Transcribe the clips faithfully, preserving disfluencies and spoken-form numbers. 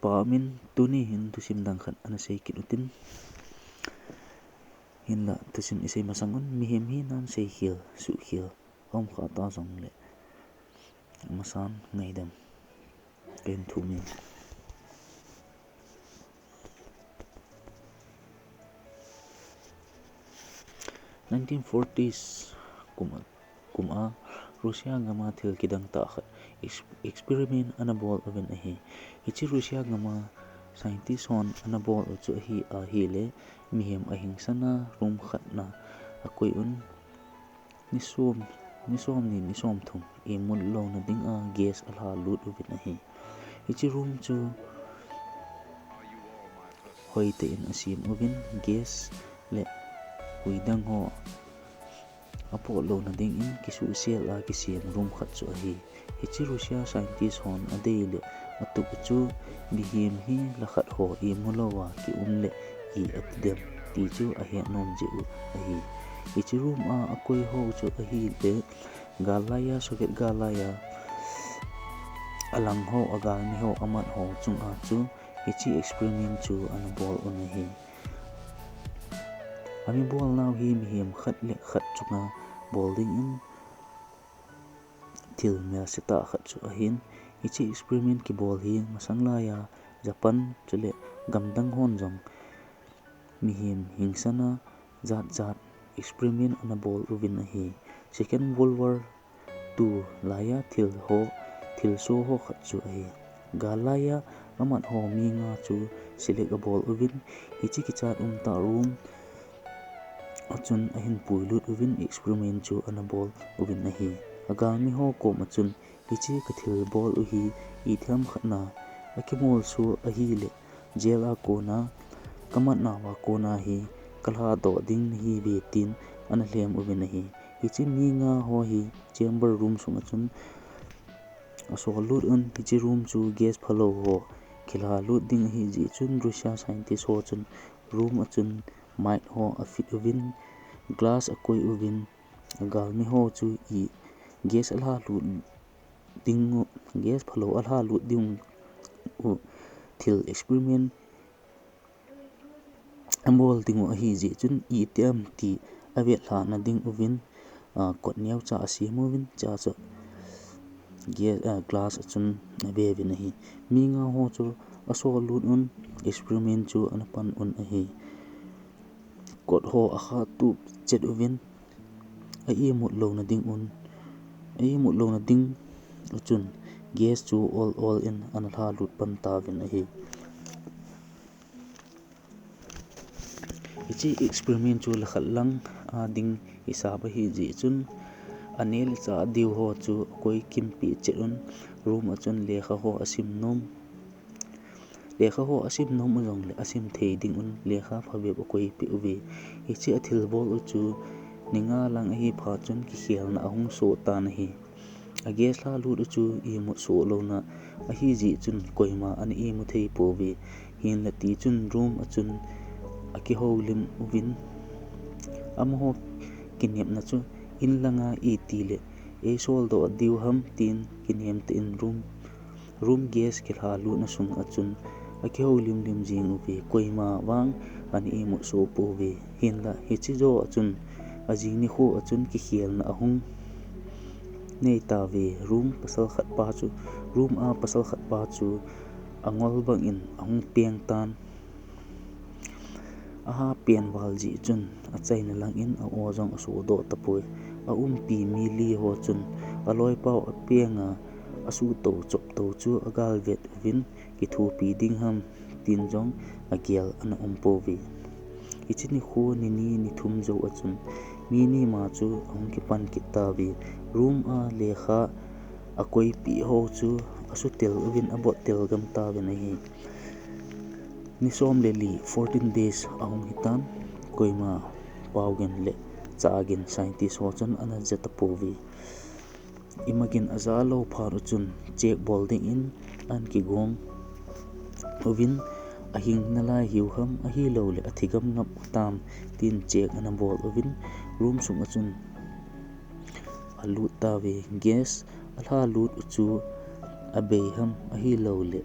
Pa min tuni hin thusim dang khat ana sei kit utin. Hinla thusim isei masang un mihem hi nan seikhel, suhkhel, aum kha ta jongle, amasan ngaidam kahin thum in. Nineteen forties kum a, kum a Russia gam a thil kidang tah khat ex-, experiment ana bol uvin ahi. Hiche Russia gam a scientist hon ana bol u chu ahi, ahile mihem ahingsana room khat na akoi un, ni som, ni som ni, ni som thum imut louna ding a gas alha lut uvin ahi. Hiche room chu hoitah in asem uvin, gas le huidang ho apot louna ding in kisuhsel a kisem room khat chu ahi. Hiche Russia scientist hon adei le atup u chu mihem hi lakhat ho imu louva kium le i ati dem ti chu ahet nom jeh u ahi. Hiche room a akoi ho chu ahile, gal laiya, Soviet gal laiya alang ho, agalmi ho, amat ho chunga chu hiche experiment chu ana bol un ahi. Ami bolnau hi mihem khat le khat chunga bol ding in thil melse tah khat chu ahin. Hiche experiment kibol hi masang laiya Japan chule gamdang hon jong mihem hingsana jat jat experiment ana bol uvin ahi. Second World War Two laiya thil ho, thilsoh ho khat chu ahi. Gal laiya amat ho mi nga chu select abol uvin, hiche kichat umtah room a chun ahin puilut uvin experiment chu ana bol uvin ahi. Agalmi ho kom a chun, hiche kathil bol u hi itiham khat na akimolso ahile, jail a kona, kamatnauva kona hi kalhadoh ding nahiuve tin ana lhem uvin ahi. Hiche mi nga ho hi chamber room sunga chun asol lut un, hiche room chu gas phalou ho kilha lut ding ahi jeh chun Russia scientist ho chun room a chun mic ho afit uvin, glass akoi uvin, agalmi ho chu i gas alha lut ding u, gas phalou alha lut ding u thil experiment abol ding u ahi jeh chun itiham ti avetlhahna ding uvin, a, kot neocha asem uvin, cha chu ga-, a, glass a chun ave uvin ahi. Mi nga ho chu asol lut un, experiment chu ana pan un ahi. Kot ho akha tup chet uvin, a imut louna ding un, a imut louna ding a chun gas chu ol ol in ana lha lut pan tauvin ahi. Hiche experiment chu lakhat lang a ding hisap ahi jeh chun, aneh le chah diu ho chu akoi kimpeh chet un, room a chun lekha ho asim nom. Lekha ho asim nom u jongle asim thei ding un lekha phabep akoi peh uve. Hiche athil bol u chu ni nga lang ahi phat chun kikhelna ahung soh tan ahi. A gas lha lut u chu imut soh louna ahi jeh chun koima ana imu thei pouve. Hinla tichun room a chun akihoulim uvin, amaho kinepna chu in langa iti le eisol doh diu ham tin kinem tah in room, room gas kilha lutna sunga chun akihoulim lim jing uve, koima vang ana imut soh pouve. Hinla hiche jou a chun ajing nikho a chun kikhelna ahung nei tauve. Room pasal khat pa chu, room a pasal khat pa chu angol bang in ahung peng tan. Aha peng val jeh chun achaina lang in a-o jong asoh doh tapoi. Aumpi mi li ho chun aloipau apeng a, asuhtou choptou chu agal vet uvin, kithopi ding ham tin jong agel ana um pouve. Hiche nikho ni ni ni thum jou a chun mi ni ma chu ahung kipan kit tauve. Room a lekha akoipeh ho chu asutel uvin abottel gam tauvin ahi. Ni som le li, fourteen days ahung hitan, koima paogin le chagin scientist ho chun ana ja tapouve. Imagin aja lou phat u chun check bol ding in ana kigong uvin, ahing nalai hiu ham, ahilou le athi gam ngap u tam tin check ana bol uvin, room sunga chun alut tauve. Gas alha lut u chu abei ham, ahilou le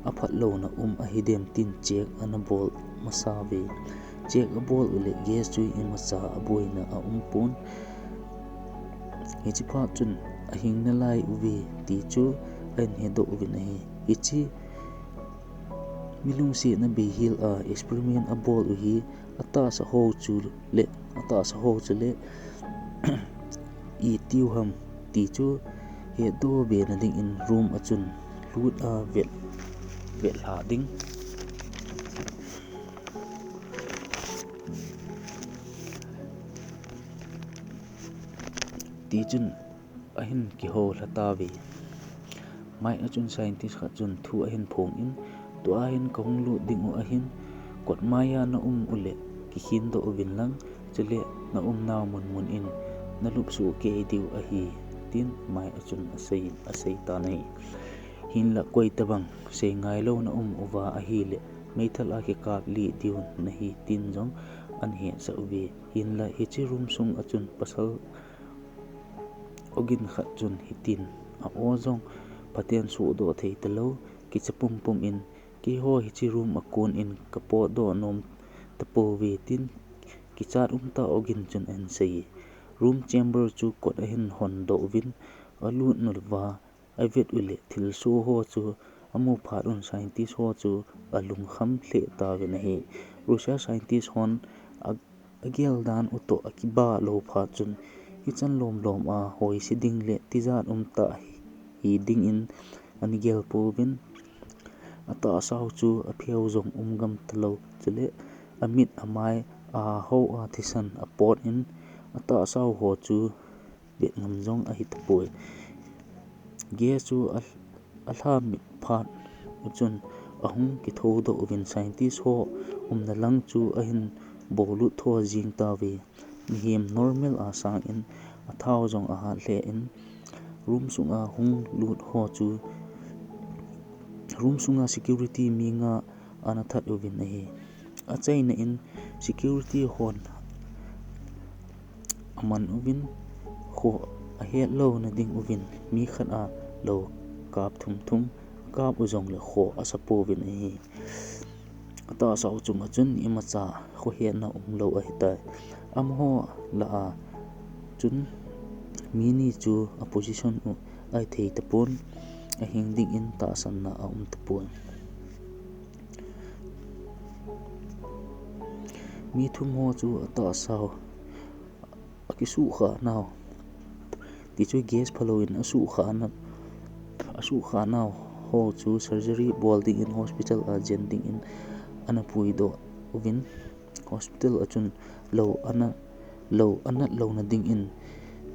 aphatlouna um ahidem tin check ana bol masa uve. Check abol uleh gas chu imacha aboina aum pon. Hiche phat chun ahing nalai uve ti chu ahin hedoh uvin ahi. Hiche milungsetna beihel a experiment abol u hi atahsa ho chu le, atahsa ho chu le, iti u ham ti chu hedoh be na dingin room a chun lut a vet, vetlha ding. Tichun ahin kihou lha tauve. Mai a chun scientist khat chun thu ahin phong in, tua hin kahung lut ding u ahin, kot mai a na um uleh kikhin doh uvin lang, chule na umnau mun mun in na lupsuh kei diu ahi, tin mai a chun asei, asei tan ahi. Hinlah koi tabang sei ngailou na um uva ahileh, meithal a kikap lih diu nahi tin jong ahin hetsah uve. Hinlah hiche room sung a chun pasal ogin khat chun hitin, a-o jong phaten sohdoh thei talou, kicha pumpum in, keiho hiche room a kon in kapotdoh nom tapouve tin, kichat umtah ogin chun ahin sei. Room chamber chu kot ahin hondoh uvin, alut nauva, avet uleh thilsoh ho chu amu phat un scientist ho chu alungkham lheh tauvin ahi. Russia scientist hon a, agel dan u toh akiba lou phat chun, hichan lom lom a hoise ding le tijat umtah hi dingin ana gel pouvin, atahsa u chu apheu jong um gam talou, chule amit amai a ho a thisan apot in, atahsa u ho chu vet ngam jong ahi tapoi. Gas chu a, alha mit phat uchun ahung kithoudoh uvin scientist ho umna lang chu ahin boulut tho jing tauve. Mihem normal a sangin athao jong ahat lheh in room sunga hung lut ho chu room sunga security mi nga ana that uvin ahi. Achaina in security hon aman uvin, kho ahet louna ding uvin, mi khat a lou kap thum thum akap u jongle kho asa pouvin ahi. Atahsa u chunga chun imacha khohetna umlou ahitai. Amaho lah a chun mi ni chu a position u ahithei tapon, ahing dingin tahsanna aum tapon. Mi thum ho chu atahsa u akisuhkhah nau, tichu gas phalou in asuhkhah na, asuhkhah nau ho chu surgery bol dingin hospital a jen dingin ana puidoh uvin, hospital a chun lou ana, lou anat louna dingin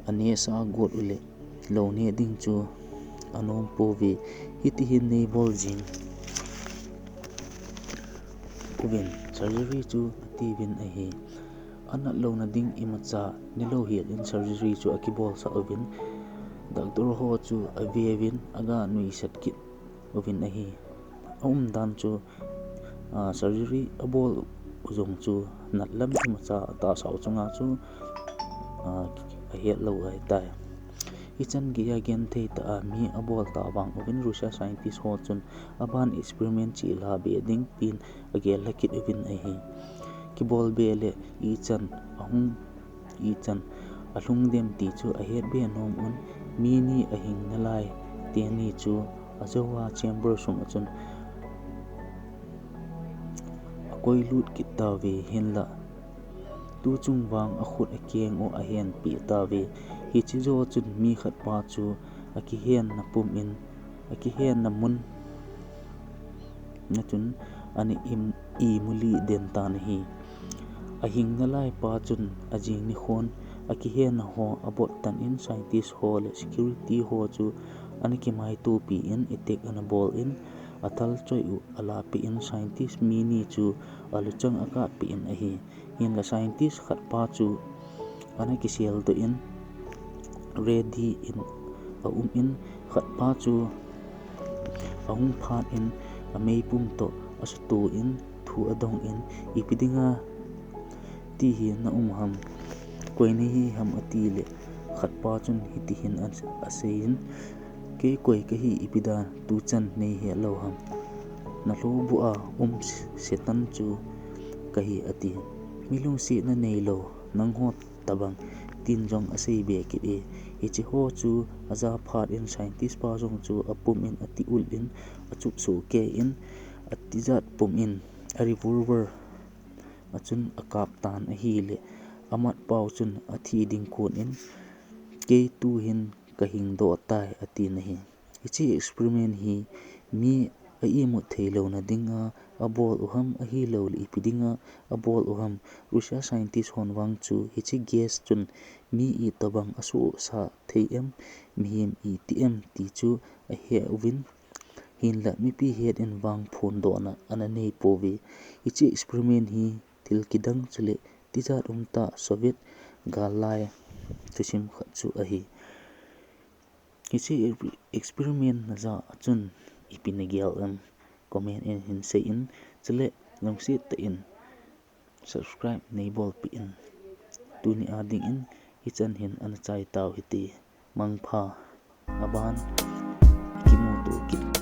anesa got uleh lou ne ding chu anom pouve, hiti hin nei bol jing uvin surgery chu atiuvin ahi. Anat louna ding imacha nelou hel in surgery chu akibolsah uvin, doctor ho chu aveuvin aga nuisat kit uvin ahi. Aumdan chu, ah, surgery abol u jong chu natlam imacha atahsa u chunga chu, ah, ahet lou ahitai. Hichan geiya genthei tah a mi abol tah vang uvin Russia scientist ho chun aban experiment cheh lha be ding tin agel lha kit uvin ahi. Kibol be le ichan ahung, ichan alhung dem ti chu ahet be nom un, mi ni ahing nalai teni chu ajouva chamber sung a chun akoi lut kit tauve, hinlah tuchung vang akhut akeng u ahenpeh tauve. Hiche jou chun mi khat pa chu akihenna pum in, akihenna mun na chun ana im, imulih den tan ahi. Ahing nalai pa chun ajing nikhon akihenna ho abot tan in scientist ho le security ho chu ana kimaitopi in attack ana bol in athal choi u alahpeh in scientist mi ni chu aluchang akapeh in ahi. Hinlah scientist khat pa chu ana kiseldoh in ready in aum in khat pa chu ahung phat in ameipum toh asuto in thu adong in ipi dinga ti hi na um ham, koi nahi ham ati le khat pa chun hiti hin a, asei in, kei koi kahi ipi dan tuchan nei het lou ham. Nalhobu a um Satan chu kahi ati. Mi lungsetna neilou nangho tabang tin jong asei be kit e. Hiche ho chu aja phat in scientist pa jong chu apum in ati ul in achup soh kei in atijat pum in a revolver a chun akap tan ahile amat pau chun athi ding kon in kei tuhin kahing doh tai atin ahi. Hiche experiment hi mi a imut theilouna dinga abol u ham ahilouleh ipi dinga abol u ham. Russia scientist hon vang chu hiche gas chun mi itobang asohsah thei em, mihem iti em ti chu ahe uvin. Hinlah mipi het in vang phondohna ana nei pouve. Hiche experiment hi thil kidang chuleh tijat umtah Soviet gal lai thusim khat chu ahi. Hiche experiment najah a chun ipi nagel em? Comment in hin seiyin, chuleh lungset tah in subscribe neibolpeh in. Tuni a dingin hichan hin ana chai tau hite. Mangpha. Aban kimuto kit.